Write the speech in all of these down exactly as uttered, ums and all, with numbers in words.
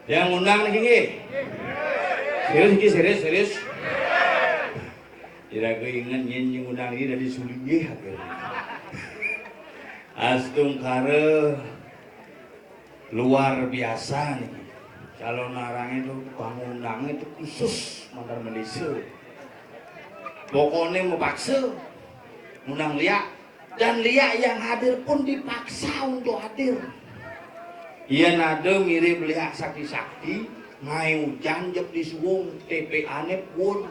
Yang ngundang niki nggih. Serius niki, serius, serius. Iraga inget nyén sing ngundang niki dari Sulinggih akhirnya. Astungkara luar biasa niki. Calonarangé itu pangundangé itu khusus mantar Malaysia. Pokoknya mepaksa ngundang liak. Dan liak yang hadir pun dipaksa untuk hadir. Yén ada mirip liak sakti-sakti, ngaé ujan jep disuwung, T P A-né puun.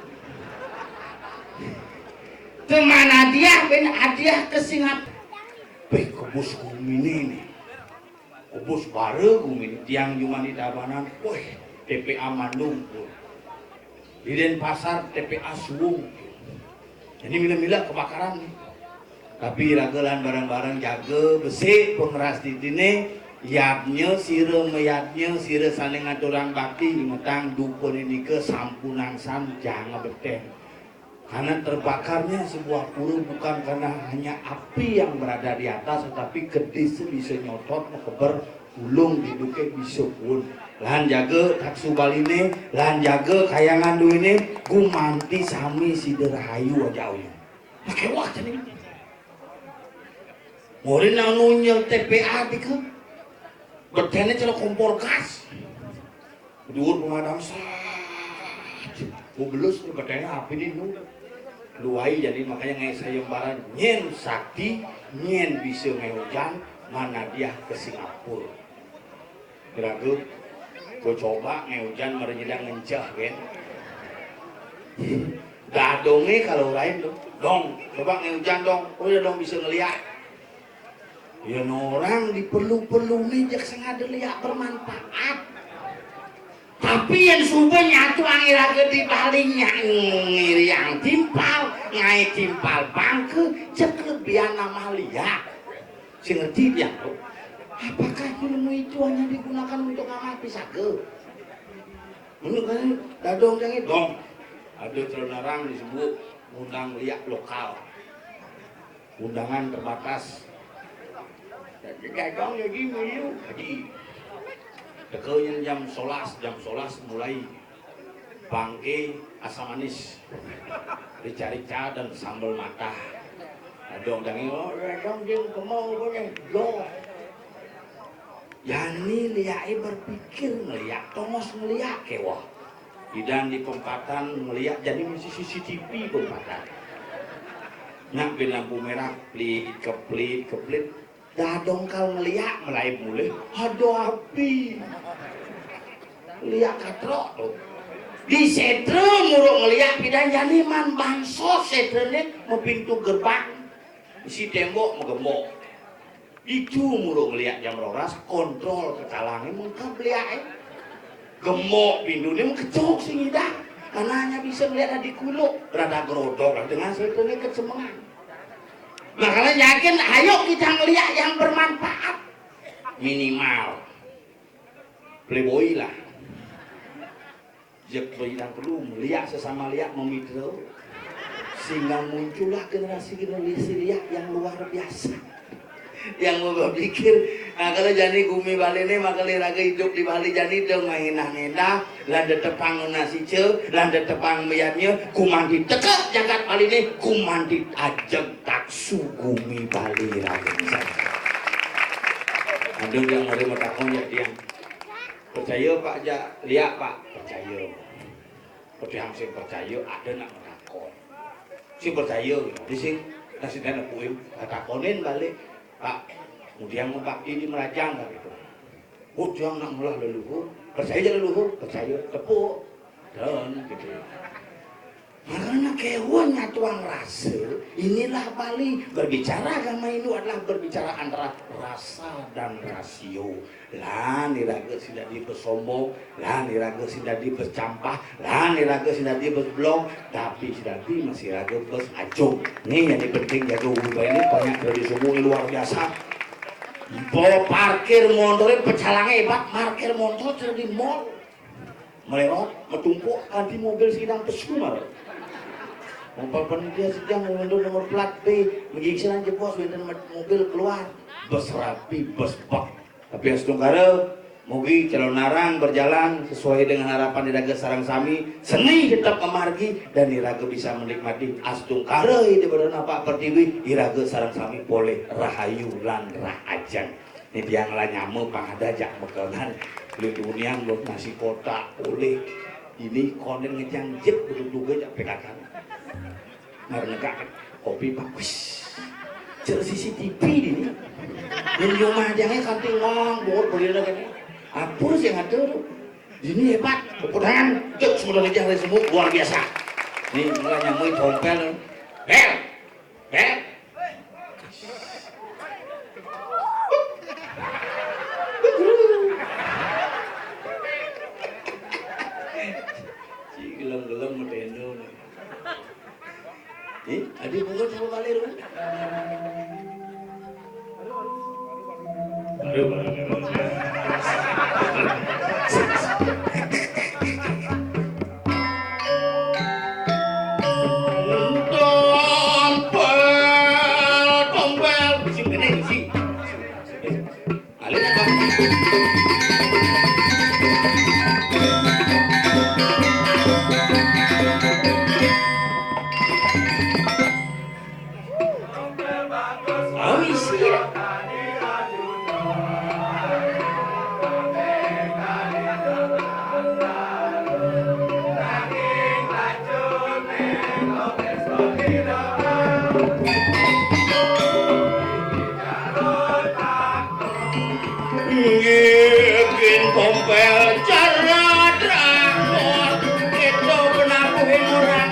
Teman hadiah, bin hadiah ke Singapura. Béh, kebus guminé nih. Kebus bara guminé, tiang jumani Tabanan, wéh, T P A Mandung puun. Di Denpasar T P A suwung. Jadi mila-mila kebakaran nih. Tapi raga lan bareng-bareng jaga besik pangrastitiné, yadnya sira mayadnya sira saling ngaturang bakti, ingetang dupa nika sampunang san jang betén. Karena terbakarnya sebuah pura bukan karena hanya api yang berada di atas, tetapi kedis bisa nyotot mekeber ulung diduké bisa puun. Lan jaga taksu baliné, lan jaga kayangan duwiné, gumanti sami sida rahayu aja ayu. Nah, kéweh jani. Murin nang nunyel T P A tika. Beténé cara kompor gas. Duur pemadam sat. Mubelus nih beténé api nih nu. Luai jadi makanya ngaé sayembaran nyén sakti, nyén bisa ngaé ujan, manadiah ke Singapura. Ragu, gua coba ngaé ujan mara nyidang ngenceh, gén. Dadongé kalau lain tuh, dong, coba ngaé ujan dong, oh ya dong bisa ngeliat. Yén orang diperlu-perlu nih jak sing ada liak bermanfaat. Tapi yén suba nyatu angin raga di Bali nyak ngiriang timpal, ngaé timpal bangka, cek lebihan nama liak. Sing ngerti dia, apakah ilmu itu hanya digunakan untuk ngamal pisaga? Menurut kan dadong dong, ada celana rang disebut ngundang liak lokal. Undangan terbatas. Jadi dagang lagi milu. Jadi, teka nya jam sebelas, jam sebelas mulai bangké asam manis, rica-rica dan sambal matah. Ada orang tanya, "Oh, dagang dia kemau apa ni?" Yo. Jani liaké berpikir ngeliak, tongos ngeliak kéweh. Idan di pempatan ngeliak, jani mesti C C T V pempatan. Nak bin lampu merah, plit, keplit, keplit. Dadong kal ngeliak mulai mulih. Aduh api. Ngeliak katrok tu. Di setra muruk ngeliak pidan jani man bansos setra ni mepintu gerbang. Isi tembok megembok. Itu muruk ngeliak jam roras kontrol ke talangnya mengkep liak eh. Gemuk pintu ni mengkecok si ngidah. Karena hanya bisa ngeliak dari kuluk. Rada gerodok lah dengan setra ni kesemengan. Makanya yakin ayo kita ngeliak yang bermanfaat. Minimal Playboy lah. Jek berilang perlu meliak sesama liak memitra. Sehingga muncullah generasi-generasi liak yang luar biasa. Yang berpikir, nah, kalau jani gumi Bali ni maka raga hidup di Bali jani dong main ngenah-ngenah, landa tepang nasi ce, landa tepang meyatnya, kumanti tekak jagat Bali ni, kumanti ajeng taksu gumi Bali raga. Aduh, yang mari matakon ya dia. Percaya Pak ja liak Pak? Percaya. Percaya sing percaya ada nak matakon. Sing percaya gitu. Di sing kasih dan aku im takonin balik. Pak, kemudian mau bakti di merajang kan gitu. Bujang nak mulah leluhur, percaya je leluhur, percaya tepuk. Dan gitu. Karena kewan nyatuang rasa, inilah Bali. Berbicara agama Hindu adalah berbicara antara rasa dan rasio. Lan iraga sing dadi besombong, lan iraga sing dadi becampah, lan iraga sing dadi beblong, tapi sing dadi masih raga bes ajung. Ni yang penting jaga ubah ini banyak tradisi luar biasa. Bawa parkir motornya pecalangnya hebat, parkir motor jadi mall. Melewat, metumpuk, kanti mobil sidang pesu mar. Mobil panitia sidang ngundur nomor plat B, menggigilan jebos, wenten mobil keluar. Bes rapi, bes bak. Tapi astungkara, mugi calonarang berjalan sesuai dengan harapan iraga sareng sami, seni tetap memargi dan iraga bisa menikmati astungkara di badan Pak Pertiwi, iraga sareng sami polih rahayu lan rahajeng. Ni tiang lah nyama pang ada jak mekenan. Beli dunian buat nasi kotak, polih. Ini konden ngejang jep betul juga jak pekakan. Ngar negak kopi bagus. Cek C C T V ini. Yang rumah dia ni kanti ngong, bongor boleh lah kan. Apa sih yang ada tu? Ini hebat. Tepuk tangan. Cek semua dari semua luar biasa. Ni mulai nyamui tompel. Bel. Bel. Ci gelem-gelem medeno. Eh, adi bungut sama balik lu. Baru, baru, baru. Tompel, tompel. Sing kene, sing. Alin apa? Oh, isi ya. Nggih, kin tompel cara drakor, kita penabuhin orang.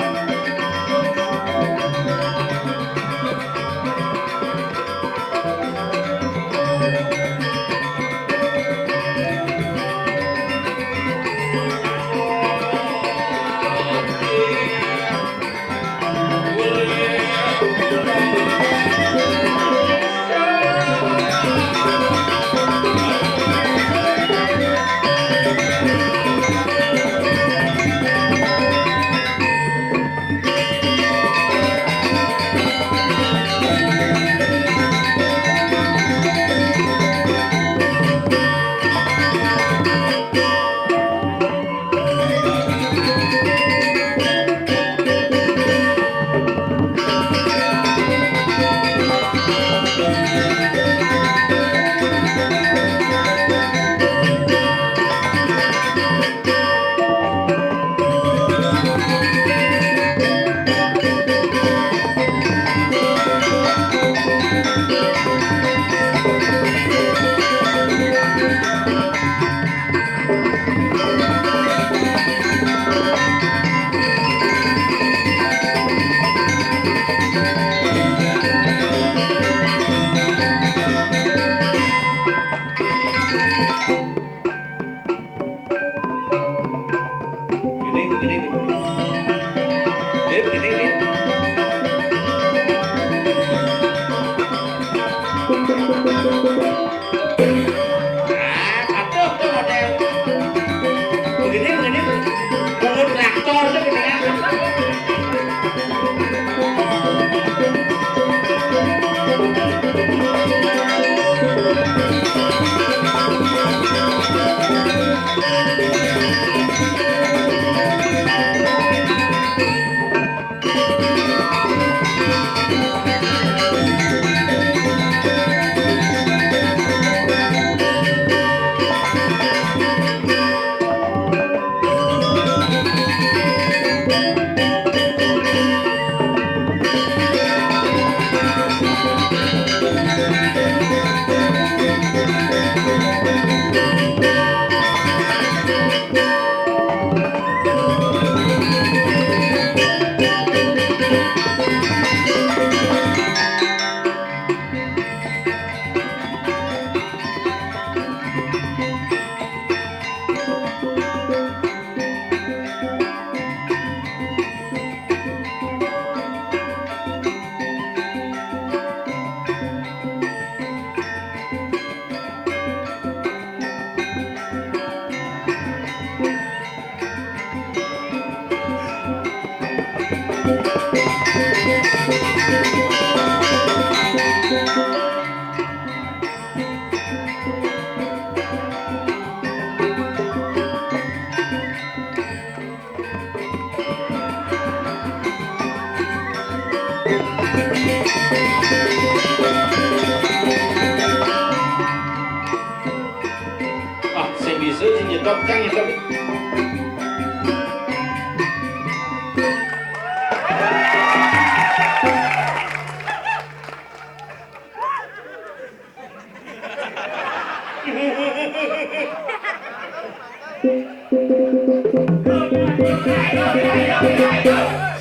Cang, cang.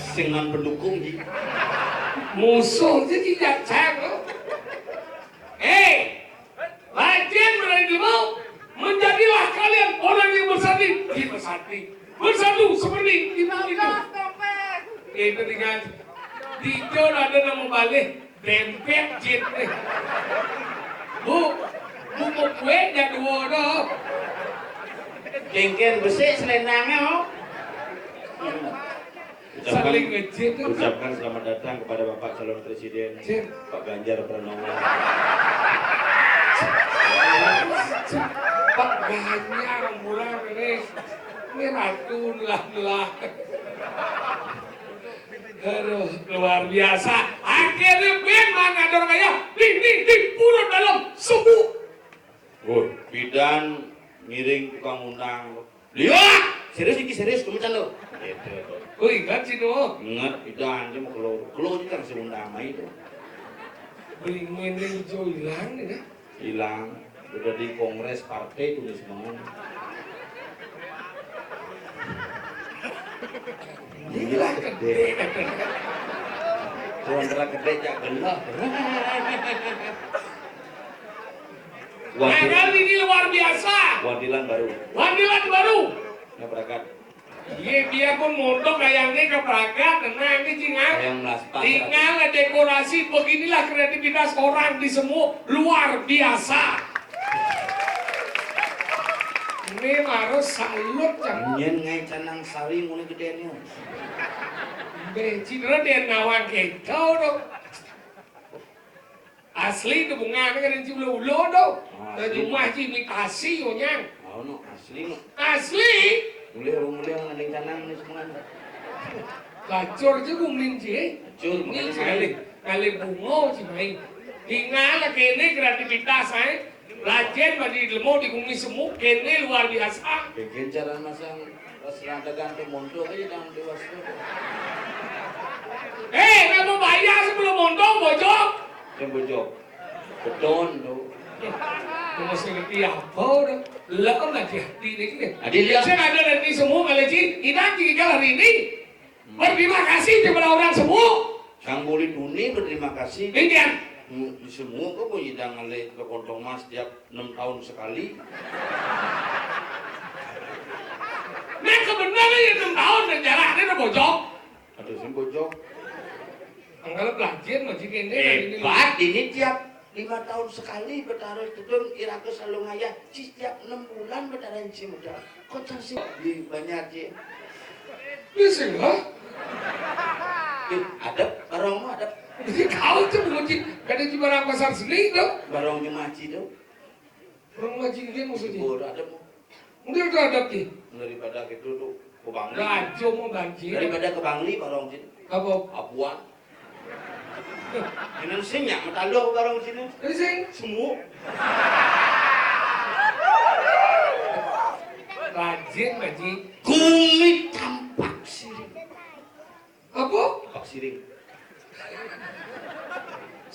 Sing ngan pendukung, Ji. Musuh je, Ji, jak cang, lo. Eh, Rajen berani demo, menjadilah kalian orang yang bersatu, di bersatu, bersatu seperti kita itu. Itu dengan Dijo ada nama balik, dempet jit nih. Bu, bu mau kue nggak dua doh. Kengken besik selendangnya, oh. Ucapkan, saling ngejit. Ucapkan selamat datang kepada Bapak calon presiden, Pak Ganjar Pranowo. Pak Ganjar, murah ini. Ini ratu lah lah. Aduh, luar biasa. Akhirnya band mana dorong aja. Di, di, di pura dalam sembuh. Woi, bidan ngiring tukang undang. Lihat, serius iki serius, kemecan lo. Gitu. Oh, ingat sih tuh. Ingat, bidan dia mau keluar, keluar kita kasih undang aja tuh. Beringin yang hijau hilang ya? Hilang. Udah di kongres partai tuh semua. Gila gede. Tuan telah gede jak gelap. Nah, kan ini luar biasa. Wandilan baru. Wandilan baru. Nggak berangkat. Iya, biar pun montok kayaknya keberangkat, tenang, ini tinggal. Yang melas pas. Tinggal dekorasi, beginilah kreativitas orang di semua luar biasa. Ini harus salut, Cang. Nyen ngai canang sari mulai gedenya. Be, cedera dia nawang gitu, dong. Asli itu bunga, ini kan ulo-ulo tuh. Oh, asli. Cuma aja imitasi, yo, Nyang. Oh, no, asli, no. Asli? Mulai, mulai, ngeling canang ini semua. Gacor aja gumin sih. Gacor, ini makanya sekali, sekali bunga sih, main. Tinggal kene kreativitas, eh. Rajen badi lemo di bumi semuk, kene luar biasa. Bikin cara masang pas rada gantung montok aja dalam dewas tuh. Eh, kamu bayar sebelum montok, bojok? Yang bojok. Beton tuh. Kamu masih ngerti apa udah? Lah, kan lagi hati ini. Ada dia. Saya ada nanti semua kali, Ji. Ini nanti kita hari ini. Berterima kasih kepada orang semua. Sang boleh tuni berterima kasih. Demikian. Hmm, di semua kok bunyi dah ngalih ke kantong mas tiap enam tahun sekali. Nah, kebenaran ya enam tahun dan jaraknya udah bojok. Aduh, sing bojok. Anggap pelajian masih kene. Hebat, ini tiap lima tahun sekali Betara Tedun iraga selalu ngayah, setiap enam bulan Betara Enci muda. Kok sing di banyak, Ji? Ini sing lah. Ih, adep, barong mah adep. Ini kau tuh, Bung Haji. Kada di barang pasar seni tuh. Barong Jumaji tuh. Barong Jumaji ini maksudnya. Bodoh adep. Mungkin itu adep, Ji. Daripada gitu tuh, ke Bangli. Rajo mau banjir. Daripada ke Bangli, barong sini. Apa? Abuan. Ini sing nyak, mataluh barong sini. Ini sing. Semua. Rajin, Haji. Kulit tampak siring. Apa? Pak Siring.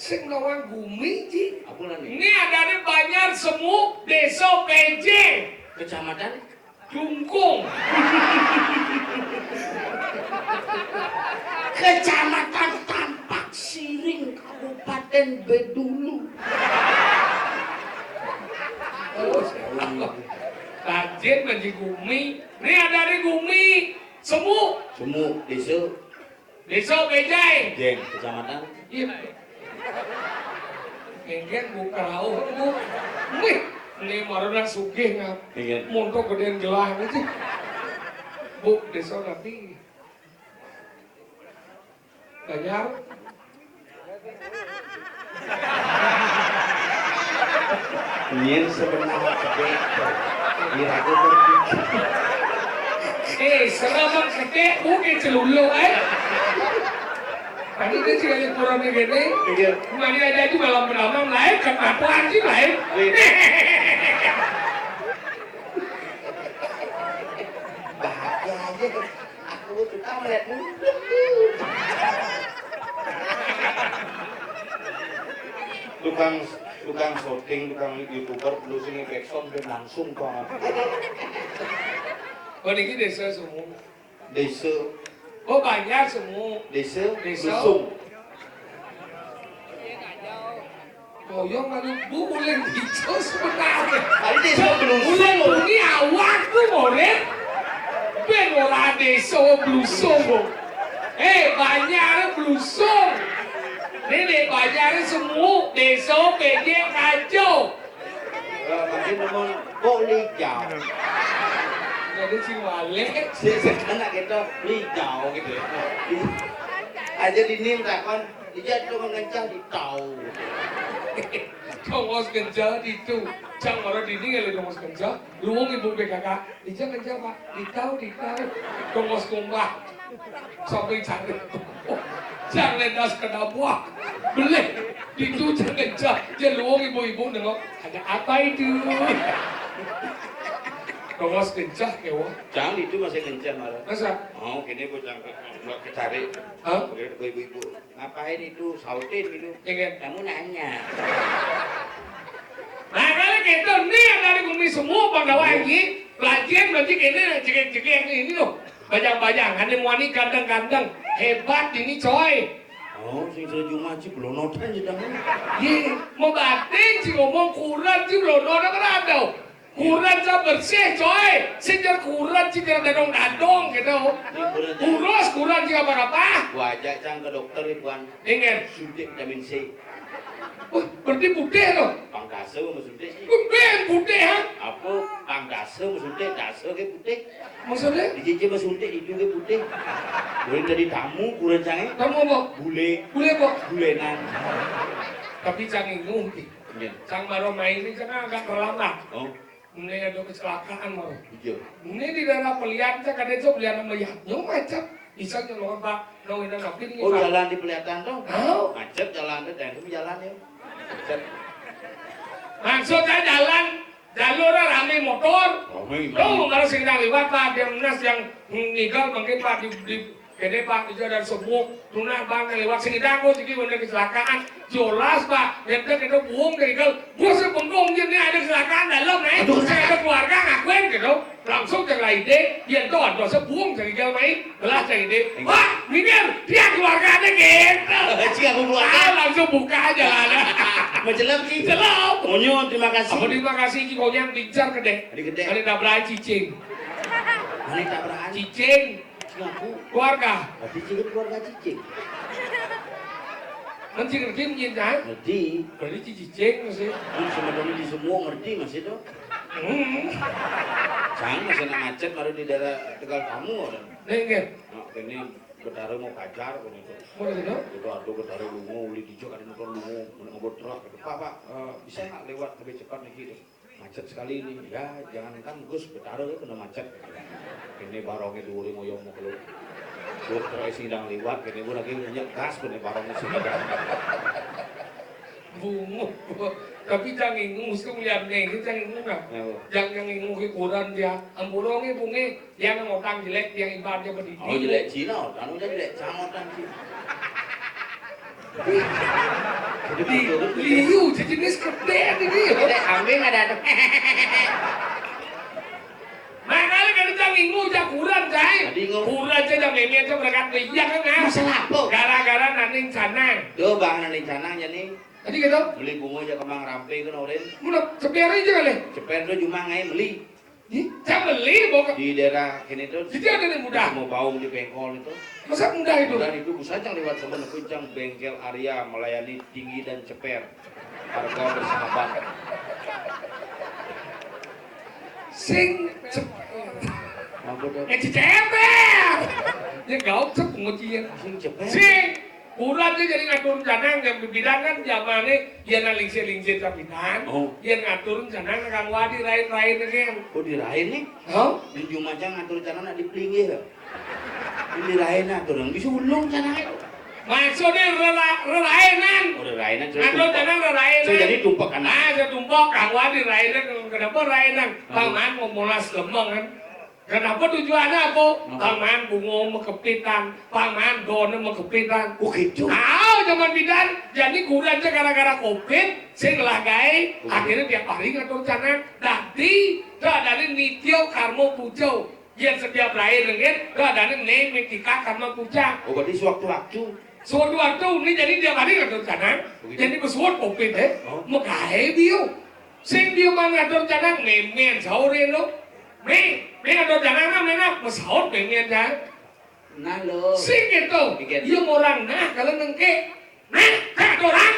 Sing nawang gumi, Ji. Apa lah nih? Ini ada di Banjar Semuk, Desa P J. Kecamatan? Dungkung. Kecamatan Tampak Siring, Kabupaten Bedulu. Rajin, Haji, gumi. Ini ada di gumi. Semuk. Semuk, Desa. Desa Bejai. Jeng, kecamatan. Iya. Engken, Bu, kerauh, Bu. Wih, ini marana sugih, ngap. Iya. Montok gedéan gelah itu. Bu, desa nanti. Banjar. Nyén sebenarnya gedé. Iraga berpikir. Eh, serem gedé, mungkin celuluk, eh. Tadi dia sih ada kurangnya gini. Iya. Mana ada aja malam pertama lain, kenapa anjing lain? Iya. Aku tukang melihat mulu. Tukang, tukang syuting, tukang YouTuber, perlu sing ngepek sound, ben langsung banget. Oh, niki désa Semu. Désa. Oh, Banjar Semu. Désa. Désa. Blusung. Koyong anu, Bu, uling ijo sebenarnya. Tadi désa Blusung. Uling bumi awak tuh, murid. Ben ora désa Blusung, Bu. Eh, Banjar Blusung. Ini Banjar Semu, désa P J Kajo. Eh, mungkin ngomong, "Kok lijau?" Jadi si Wale. Si, si anak kita lijau gitu ya. Aja dini takon, "Ija itu ngencah di tau." Tongos kencah di tu. Cang mara dini kali tongos kencah. Luwung ibu P K K. "Ija kencah, Pak." "Di tau, di tau." Tongos kumbah. Sampai cari. Cang lendas ke dabuah. Belih. Di tu cang kencah. Dia luwung ibu-ibu nengok. "Ada apa itu?" Tongos kencah kewa. Cang itu masih kencah malah. Masa? Oh, kini bocah ke-, ke-, cari. Hah? Ibu-ibu. "Ngapain itu?" Sautin gitu. Iya, kan? Kamu nanya. Nah, kalau gitu, nih yang dari bumi semua, Bang Dawa ini, pelajaran berarti kene jegek-jegek ini loh. Bajang-bajang, ada muani gandeng-gandeng. Hebat ini, coy. Oh, sing setuju ngaji, blonotan aja dah. Iya, mau batin sih ngomong kurang sih blonotan apa ada? Kuran sa bersih, coy. Sing jar kuran, sing jar dadong-dadong gitu. Ini kuran sa. Kurus kuran, sing apa-apa. Gua ajak cang ke dokter, Ibuan. Ingat. Suntik vitamin C. Wah, berarti putih loh. Pang dasa mau suntik sih. Wah, ben putih, ha? Apa? Pang dasa mau suntik, dasa ke putih. Maksudnya? Di cici mau suntik, itu ke putih. Boleh jadi tamu, kuran cang, eh? Tamu apa? Bule. Bule apa? Bulenan. Tapi cang inguh, Ki. Iya. Cang baru main ini, cang agak terlambat. Oh. Ini ada kecelakaan, Bang. Iya. Ini di daerah Pelian, cak ada cok Pelian sama Yatnya macet. Bisa nyolong, Pak. Nang ini napi ini, Pak? Oh, jalan di Peliatan tuh? Tahu. Macet jalan tuh, dan itu jalan ya. Macet. Maksudnya jalan, jalur rame motor. Rame, tuh, rame. Kalau sing liwat, Pak, dia menas yang ngigal mungkin, Pak, di, di Kene, Pak, itu ada semua. Tuna, Bang, yang lewat sini, dah, gua sini, ada kecelakaan. Jelas, Pak. Yang kita, kita buang dari kau. Gua sebengkong dia, ini ada kecelakaan dalam, nih. Aduh. Saya ada keluarga, ngakuin, gitu. Langsung cari ide, dia tuh ada sebuang dari kau, main. Belah cari ide. Iya. Wah, minggir, dia keluarga ada, gitu. Cik, aku keluarga. Ah, langsung buka aja lah, ada. Menjelam, Cik. Jelam. Monyong, terima kasih. Apa terima kasih, Cik? Konyang, pincar, gede. Gede, gede. Ada tabrakan cicing. Mana tabrakan? Cicing. Ngaku. Keluarga. Berarti cicing keluarga cicing. Kan cicing ngerti, nggih, kan? Ngerti. Berarti cicing masih. Kan sebenarnya di semua ngerti masih tuh. Hmm. Cang masih nak macet baru di daerah Tegal Tamu orang. Nih, nggih. Nah, ini Betara mau pacar, kan itu. Mau gitu? Itu ada Betara lungo, uli dijak ada motor lungo, mau ngebut truk. Gitu. "Pak, Pak, eh, bisa nggak lewat lebih cepat nih?" Gitu. "Macet sekali ini." "Ya, jangankan Gus, Betara ya kena macet." Ini barongnya dua orang ngoyong mau keluar. Gue terus sidang liwat, ini gue lagi nyegas, ini barongnya sidang. Bungu. Tapi jangan ingus, itu melihat nih, itu jangan ingus, nah. Ya, Bu. Jangan, jangan ingus ukuran dia. Ampun, ini bungi, dia nang utang jelek, dia ibaratnya berdiri. Oh, jelek Cina, anu dia jelek, sangotan Cina. Di, liu, sejenis kedek ini. Kedek kambing ada, ada. Makanya kan cang ingu, cang kurang, cai. Tadi ingu. Kurang, cai, cang memet, cang berangkat, iya kan, nah? Masalah apa? Gara-gara naning canang. Yo, bang, naning canang, jadi. Tadi gitu? Beli bunga aja kemang rampe kan, Orin. Mula, ceper aja kali. Ceper tuh cuma ngai beli. Ih, cang beli, bokap. Di daerah kene tuh, jadi ada nih mudah. Mau baum di bengkol itu. Masa mudah itu? Mudah itu, bisa cang lewat sama neku cang bengkel Arya melayani tinggi dan ceper. Harga bersahabat. Sing ceper. Mampu tuh. Eh, ceper. Ya, gauk cep pengujian. Sing ceper. Sing. Kurang dia jadi ngatur rencana, yang bidan kan zamannya dia nang lingsir-lingsir kapitan, oh. Dia ngatur rencana nang wadi rain-rain kan. Oh, dirain nih? Hah? Di Jumajang ngatur rencana nak dipelinggir. Ini dirain atur, yang bisa ulung rencana itu. Maksudnya rela-, rerainan. Oh, rerainan, saya ngatur tumpok. Rencana rerainan. Saya jadi tumpok kan? Ah, saya tumpok, kang wadi rainan, kenapa rainan? Ah. Paman mau molas lembang kan? Kenapa tujuannya apa? Apa? Paman bunga makepitan, paman dona makepitan. Oh, gitu. Ah, zaman bidan, jadi kurenan gara-gara covid, sing lagi, akhirnya tiap hari ngatur canang. Dadi, adané nitya karma puja. Yén setiap lair, nggih, adané né mitika karma puja. Oh, berarti sewaktu-waktu. Sewaktu-waktu, né jadi tiap hari ngatur canang. Begitu. Jadi besuut covid, eh. Oh. Mekaé biu. Sing dia mah ngatur canang mémén sauré lo. Mé, mé ngatur canang nah, mé nah, mesaut mémén canang. Nah, lo. Sing gitu. Iya. Iya orang nah kalau nengke. Nah, kayak orang.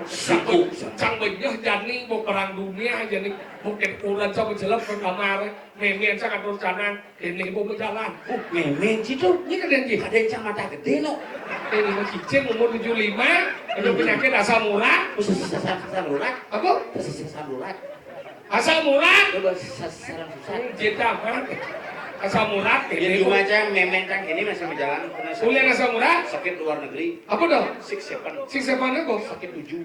Saku. Sang benyeh jani mau perang dunia jani mungkin orang sama jelek ke kamar. Mémén sang ngatur canang. Ini mau berjalan. Oh, mémén situ. Ini kan janji. Ada yang mata gede lo. Ini mau cicing umur tujuh lima, ada penyakit asam urat. Khusus asam urat. Apa? Khusus asam urat. Asam urat. Coba sasaran susah. Jeda, Bang. Asam urat. Ya, ini cuma aja mémén cang ini masih berjalan. Kuliah asam urat? Sakit luar negeri. Apa dong? Six seven. Six seven apa? Sakit tujuh.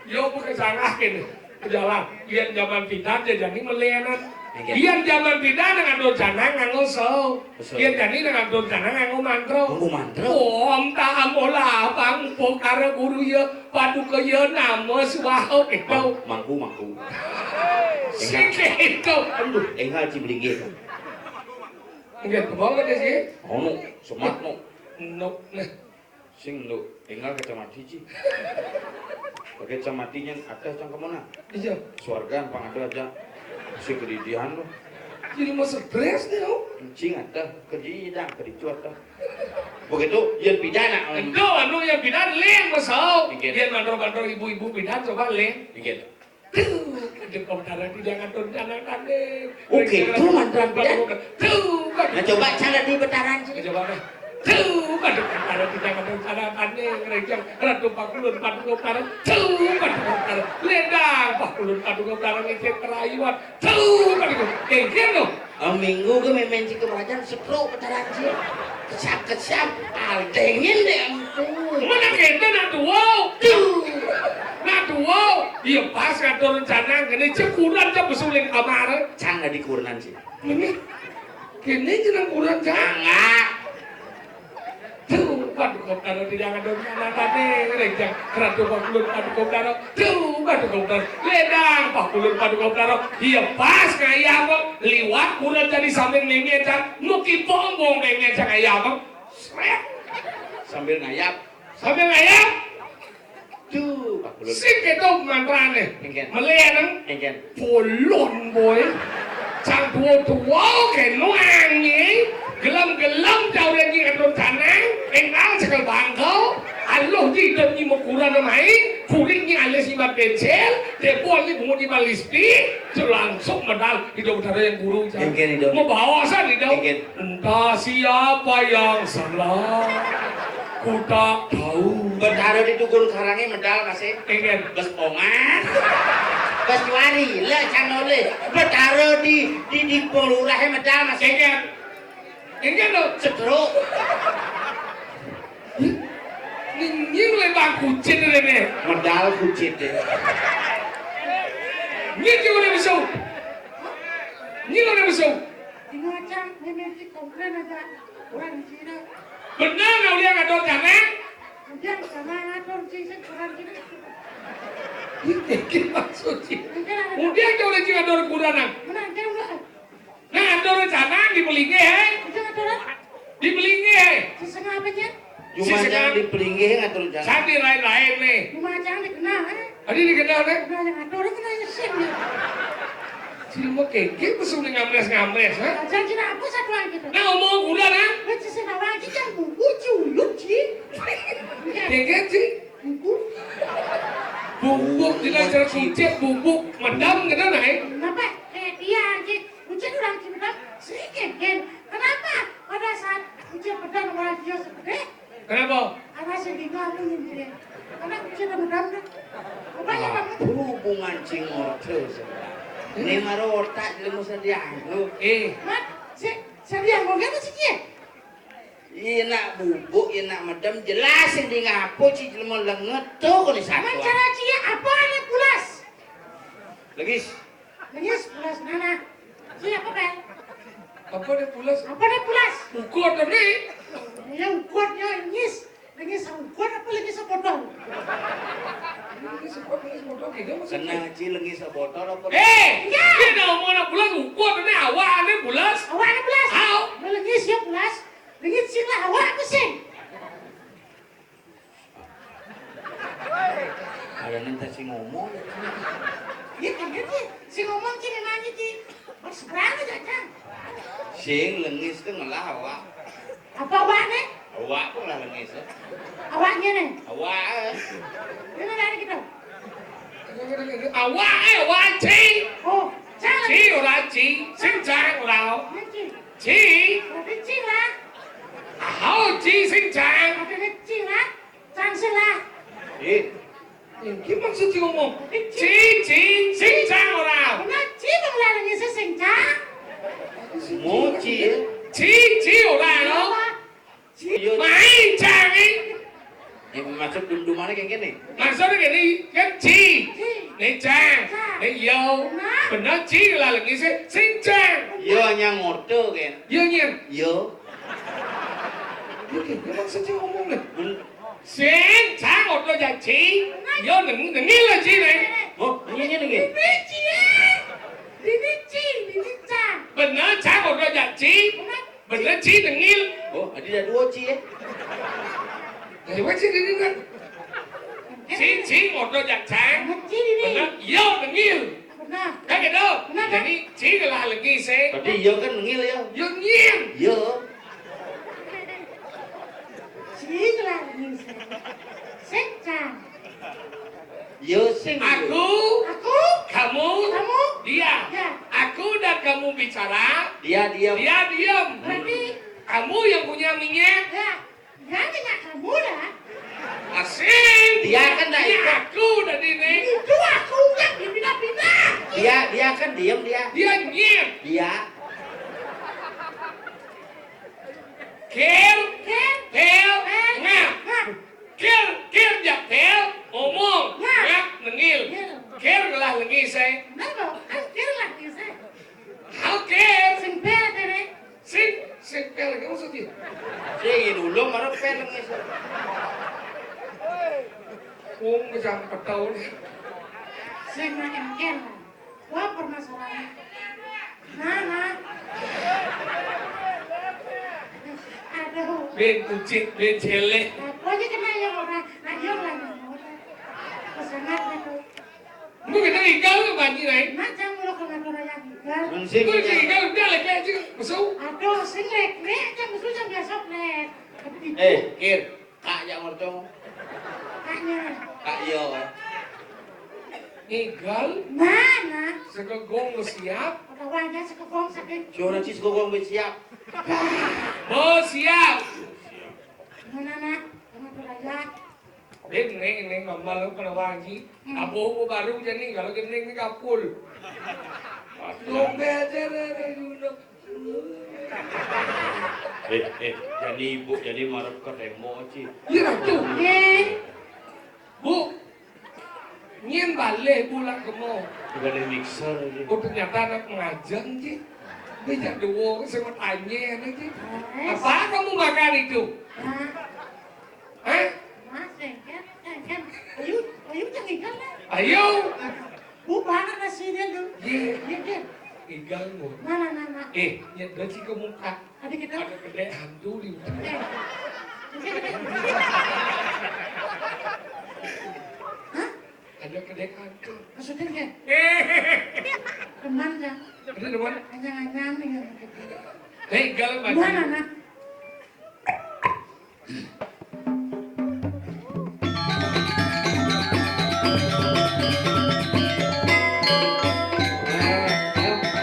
Yo, bukan salah ini. Berjalan. Yén zaman pidan ya jani melénan. Iya. Yén zaman pidan ngatur canang nganggo so. Betul. Yén jani ngatur canang nganggo mantra. Nganggo mantra. Om tam olah pang upakara guru ya. Paduka ya nama swaha kéto. Mang-, mangku, mangku. Sing kéto. Aduh, énggal ci blinggih. Nggih, kebang ada sih. Ono, semat no. No, nah. Sing lo, énggal kacamati ci. Pakai camatinya ada cang kemana? Iya. Swarga pang ada aja. Si kedidihan lo. Jadi mau stres nih lo. Cing ada, kerja dang, kerja ada. Begitu, yén pidan. Itu anu yén pidan lén masuk. Dikit. Yén mandor-mandor ibu-ibu pidan coba lén. Dikit. Tuh, kadek kok darah tidak ngatur canang tanding. Oke, itu mantra pidan. Tuh, kadek. Nah, coba cara di betaran sih. Coba deh. Tuh, kadek kok darah tidak ngatur canang tanding. Rejang, ratu pakulun, paduka utara. Tuh, kadek kok darah. Lendang, pakulun, paduka utara, ngecek kerayuan. Tuh, kan itu. Kéngkén to. Ah, minggu ke mémén ci kemerajan, setruk petaran ci. Kesiap-kesiap, aldengin deh, ampun. Mana kita nak tua? Tuh. Nak tua. Iya, pas ngatur rencana, kéné cek kurenan, cek besuling kamar. Cang ada di kurenan ci. Ini. Kéné jeneng kurenan, cang. Enggak. Duh, paduka utara tidak ada anak tadi, rejang, ratu pakulun paduka utara. Duh, paduka utara. Ledang, pakulun paduka utara. Iya pas ngayam, liwat kurenan jadi sambil mémén cang, muki pombong mémén cang ngayam. Srét. Sambil ngayap. Sambil ngayap. Duh, pakulun. Sing kéto mantrané. Éngkén. Melih ya, Neng? Éngkén. Pulun, boy. Cang tua-tua kéno angi. Gelem-gelem cawré nyi ngadon canang. Éngkang cekel bangkel. Aluh nyi idon nyi mekuran mai. Kulit nyi alis nyi mat pensil. Depol nyi bungut nyi mat lipstik. Langsung medal. Ido Betara Hyang Guru, cang. Éngkén, Ido. Mau bawasan, Ido. Éngkén. Entah siapa yang salah, ku tak tahu. Betara di Tugun Karangé medal masih. Éngkén. Bes pongan. Bes juari, le cang olé. Betara di, di, di Pelurahé medal masih. Éngkén. Éngkén lho. Cedruk. Nying lé bang kucit réné. Medal kucit deh. Nying ki udah besok. Nying udah besok. Dina cang, mémén ci komplain aja. Orang Cina. Bener, nah, udah ngatur canang. Udah, sama ngatur ci, sing orang Cina. Iki maksud ci. Udah, udah, udah, udah, udah, udah, nah. Menang, dia udah. Nah, ngatur canang di Pelinggih, eh. Udah, ngatur apa? Di Pelinggih, eh. Sesengah apa, Cen? Cuma sesengah. Jangan di Pelinggih ngatur canang. Sandi lain-lain, nih. Cuma jangan dikenal, eh. Tadi dikenal, nih. Udah, yang ngatur, kenal ya, sing, nih. Cil mau keke, pesu nih ngamles-ngamles, ha? Ajar cina apa satu lagi tuh? Nah, omong udah, nah. Wes, sing apa lagi, Cen? Buku culut, Ci. Keke, Ci. Buku. Bubuk, kita acara kucit, bubuk. Medam, gitu, nah, eh. Kenapa? Eh, dia, Ci. Ucit orang Cimedang, sedikit, Gen. Kenapa? Pada saat ucit pedang orang dia segede, kenapa? Karena sing dinga aku nyindir. Karena ucit pedang dah. Apa ya, Bang? Apa hubungan cing orto sebenarnya? Ini maro otak jelema sediang lu. Eh. Mat, si, sediang mau ngapa sih dia? Iya nak bubuk, iya nak medem, jelas sing dinga apa ci jelema lenget tuh kalau satu. Emang cara cia apa anak pulas? Legis. Legis pulas mana? Kuwi apa, Pel? Apa nek pules? Apa nek pules? Ugut to, Nek. Ya, ugut ya, lengis. Lengis ugut apa lengis bodol? Lengis ugut, lengis bodol gitu maksudnya. Kena, Ci, lengis bodol apa? Eh, iya. Dia nek omong nek pules ugut, nek awakane pules. Awakane pules? Ayo. Lengis ya pules. Lengis sing lah awak apa sing? Ada nanti sing ngomong. Iya, kan, kan, iya. Sing ngomong, Ci, memang, Ci. Pas berani aja. Sing lengis tuh ngelah awak. Apa awakne? Awak tuh lah lengis, ya. Awaknya nih. Awak, eh. Ini lari gitu. Awak, eh, awak, Ci. Oh, jangan. Ci, ora, Ci. Sing cang, ora. Iya, Ci. Ci. Berarti Ci lah. Hao, Ci, sing cang. Ada Ci lah. Cang sing lah. Eh, iki maksud Ci ngomong. Ci, Ci, sing cang ora. Bener, Ci, wong lali ngisi sing cang. Mo, Ci. Ci, Ci ora, no? Apa? Ci. Yo. Main cang, eh. Eh, maksud dum-dumane kayak gini. Maksudnya gini, kan Ci. Ci. Nek cang. Cang. Nek yo. Nah. Bener, Ci, lali ngisi sing cang. Yo, hanya ngordo, kan. Yo, nyen. Yo. Iki, iki maksud Ci ngomong, nih. Sing cang, oto ya, Ci. Yo, neng-, nengil lah, Ci, nih. Oh, ini, ini, ini. Ini Ci, eh. Ini Ci, ini cang. Bener, cang, oto ya, Ci. Bener. Bener, Ci, nengil. Oh, ada dua Ci, ya. Dari mana, Ci, ini, kan? Ci, Ci, oto ya, cang. Bener, Ci, ini. Bener, yo, nengil. Bener. Kan gitu? Bener, kan? Jadi, Ci lah lagi, sih. Berarti yo kan nengil, ya? Yo, nengil. Yo. Sing lah, sing. Sing, cang. Yo, sing. Aku, aku, kamu, kamu, dia. Ya. Aku dan kamu bicara, dia diam. Dia diam. Berarti kamu yang punya minyak. Ya. Ya, minyak kamu lah. Asing. Dia kan dah minyak ikut. Aku tadi nih. Itu aku yang dipindah-pindah. Dia, dia kan diam dia. Dia nyir. Dia. Kir, kir, pel, pel, ngap. Ngap. Kir, kir, jak pel, ngomong. Ngap. Ngap, nengil. Ngil. Kir lah lengis, eh. Kenapa? Kan kir lah lengis, eh. Hal kir. Sing pel, tere. Sing, sing pel, kamu sedih. Sing, ulung, mana pel lengis, eh. Wong kejang petau nih. Sing makin kir. Wah, permasalahan. Nah, nah. Aduh. Ben kucit, ben jelek. Apa aja kena ya orang. Nah, iya lah, ya. Sangat itu. Lu kita igal lu banci, Rai. Nah, jangan lu kena orang yang igal. Lu kita igal udah lek aja musuh. Aduh, sing lek, lek aja musuh jam besok, lek. Eh, Kir. Kak ya ngerti. Kaknya. Kak yo. Ngigal. Mana? Sekegong wis siap. Ora wae sekegong sakit. Suara cis gogong wis siap. Wis siap. Mana, nak? Sama Suraya. Ning, ning, ning, mama lu kena wangi. Hmm. Apa aku baru jadi kalau gini ini kapul. Dompet aja ada dulu. Eh, eh, jadi ibu, jadi marep ke demo, Ci. Iya, tuh. Eh. Bu, nyen balik pulang ke mau. Udah ada mixer, Ci. Oh, ternyata anak ngajeng, Ci. Bisa dua, semut anyar, Ci. Eh. Apa kamu makan itu? Hah? Hah? Mas, kan, kan, kan. Ayo, ayo, jangan ikan, lah. Ayo. Bu, mana nasinya, lu? Iya. Iya, kan? Igal, Bu. Mana, mana? Eh, ya, berarti ke muka. Ada kita? Ada kedai hantu di muka. Eh. Hah? Ada kedai hantu. Maksudnya, kan? Eh. Teman, kan? Ada teman? Anyang-anyang, nih, kan? Hei, igal, Mbak. Mana, nak?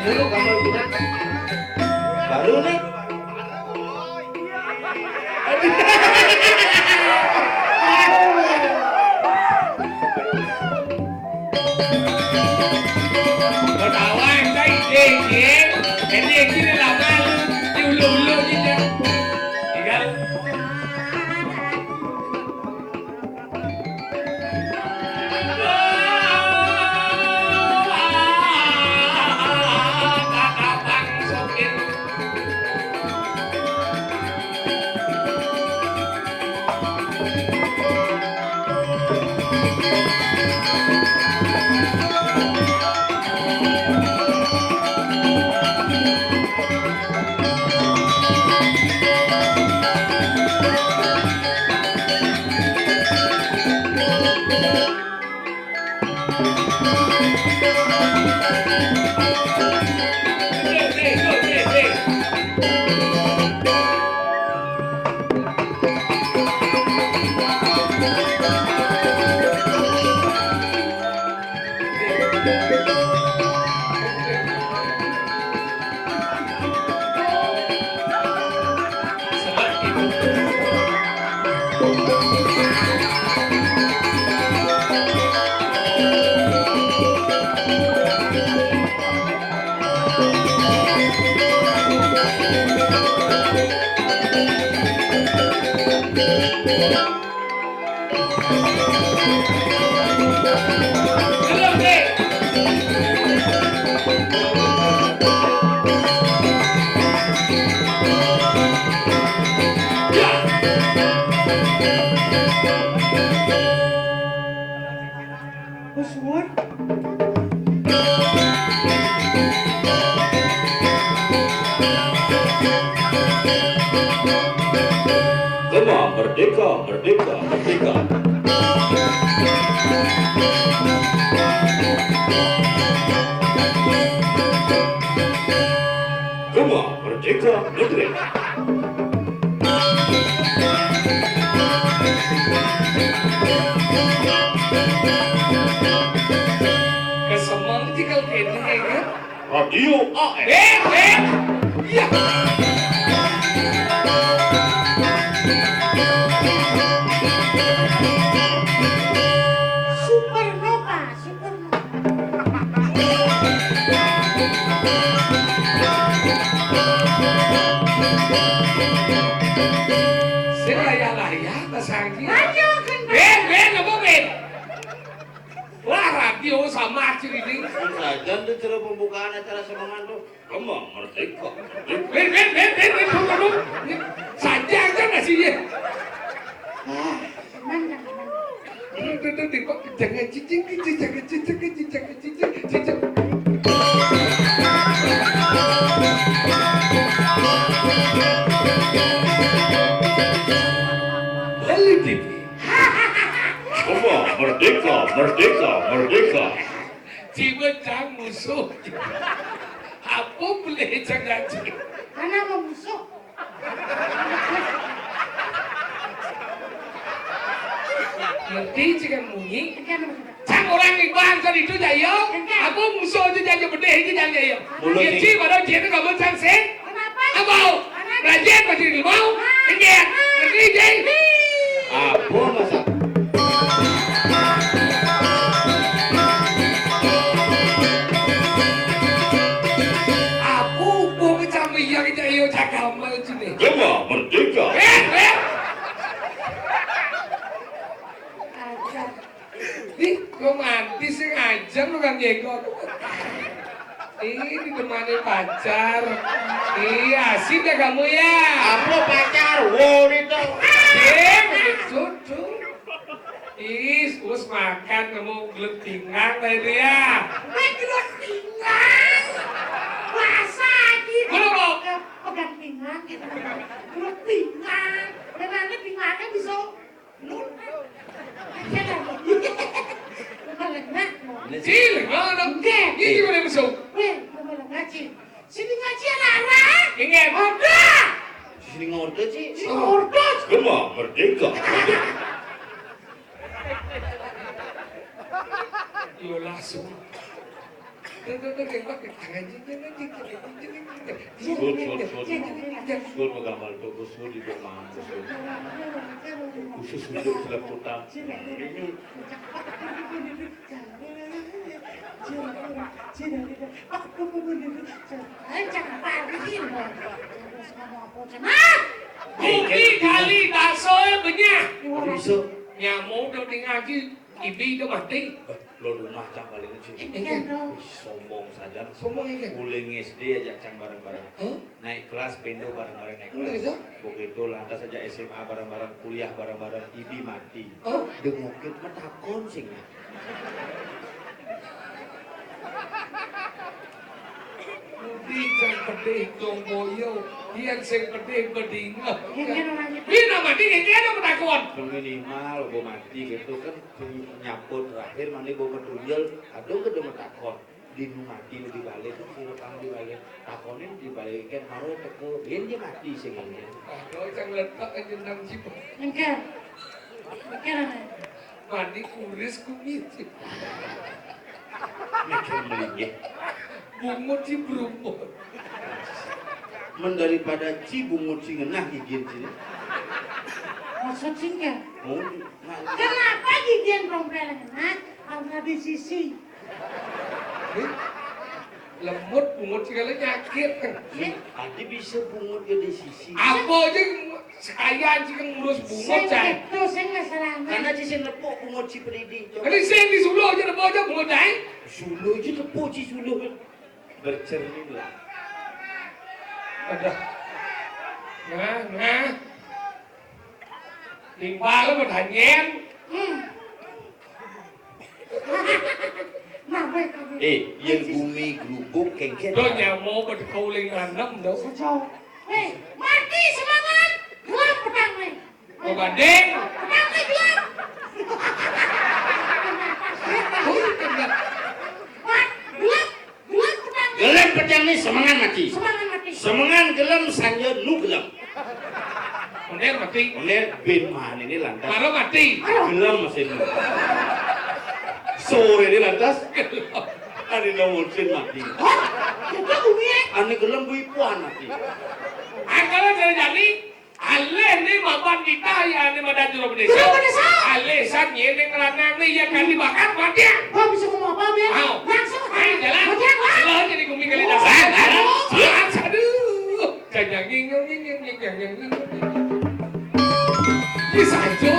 Dulu kamu bilang, baru nih. Ketawa, saya ide, ide. Ini, ini lama. Diulur-ulur, ini. Gelem, Dik. Ya. Wis suwun. Gema merdeka, merdeka, merdeka. Gema merdeka, merdeka. Kesemeng sih kalau kene, ya. Radio A M. Eh, eh. Iya. Supernova, Supernova. Sing layah-layah, Mas Anggi. Ayo, kan. Ben, Ben, apa, Ben? Wah, radio sama cirining. Sajan tuh cara pembukaan acara semangan tuh. Kamu merdeka. Ben, Ben, Ben, Ben, Ben, Ben, Ben. Saja aja nasinya. Ah, aman, aman. Tuh, tuh, tuh, tuh, jangan cicing, cicing, jangan cicing, cicing, jangan cicing, cicing. Balik, Dik. Apa? Merdeka, merdeka, merdeka. Jiwa cang musuh. Apa boleh cang ngaji? Karena mau musuh. Ngerti cang munyi? Kan Cang orang ning bangsa itu, Cak, iya. Enggak. Aku musuh itu, Cak, iya, bedih itu, Cak, iya. Mulut. Ya, ini. Ci, padahal dia itu kamu, Cang, sih. Kenapa? Apa? Karena rajin pasti di mau. Ah. Enggak. Ah. Ngerti, Ci? Ih. Apa masa? Aku wong Cang iya, Cak, iya, Cak Kamal sini. Gema merdeka. Eh, eh. Ajar. Ih, romantis sih, ngajak lu kan, Diego. Ih, ditemani pacar. Ih, asik dah kamu ya. Apa pacar? Wow, itu. Asik, begitu tuh. Ih, us makan kamu gelut pinggang tadi ya. Weh, gelut pinggang. Bahasa lagi. Mana, Bok? Pegang pinggang gitu. Gelut pinggang. Memangnya pinggangnya bisa Melengak. Ci, lengak dong. Nggih. Iki boleh mesum. Weh, melengak, Ci. Sini ngaji anak-anak. Nggih. Ada. Sini ngordo, Ci. Sini ngordo. Gema merdeka. Yo langsung. Sun, sun, sun. Sun, Pak Gamal, Pak, sun, Ibu Mang, sun. Khusus untuk Jelek Kota. Ini. Kupi kali bakso e benyah. Kok bisa? Nyamuk udah ngaji, ibi udah mati. Lo rumah cang paling kecil. Iya, dong. Ih, sombong saja. Sombong, iya. Mulai S D aja cang bareng-bareng. Hah? Naik kelas, pendo bareng-bareng naik kelas. Begitu, lantas aja S M A bareng-bareng, kuliah bareng-bareng, ibi mati. Oh. Dengokit metakon sing. Budi cang pedih dong boyo, yang sing pedih bedinga. Iya, iya, orang itu. Ini nama dia, ini ada metakon. Minimal, gua mati gitu kan. Nyaput terakhir mani bau meduyel, aduh gede metakon. Dinu mati di balik, sira kang di balik. Takonin di balik kan maro teko, yen dia mati sing ini. Aduh, cang letak aja nang jiwa. Enggak. Enggak, Nek. Mani kuris kumit. Mikir melinggih. Bungut si berumur. Men daripada ci bungut sing ngenah gigin sini. Maksud sing enggak? Oh, nah. Kenapa gigian rompel ngenah? Karena di sisi. Eh, lemut, bungut segala nyakit. Eh? Tadi bisa bungut ke di sisi. Apa aja? Sekalian sing ngurus bungut, Cai. Itu sing masalahnya. Karena ci sing nepuk bungut ci pedidi, Cai. Karena sing di Suluh aja nepuk aja bungut, Cai. Suluh aja nepuk ci Suluh. Bercerminlah. Aduh. Nah, nah. Timpal bertanya. Hmm. Nah, baik, baik. Eh, yang bumi gelubuk kengken. Do nyamo berkauling anem do. Sejauh. Eh, mati semangat, gelap petang nih. Mau banding? Petang nih gelap. Mat, gelap, gelap petang. Gelap petang nih semangat mati. Semangat mati. Semangat gelem sanja nu gelem. Ondér mati. Ondér bin mah ini lantas. Maro mati. Gelem mesin. Sore ini lantas. Adi nomor sin mati. Hah? Kita bumi ya? Ane gelem bui puan mati. Angkala dari jani. Alih ni maban kita ya ni madan juru desa. Juru desa. Alih san ye ni ngeranang ni ya kan dibakar mati. Kau bisa ngomong apa ya? Mau. Langsung. Ayo jalan. Mati apa? Jalan jadi gumi kali dasar. Aduh. Aduh. Jajang, jing, jing, jing, jing, jing, jing, jing. Bisa aja.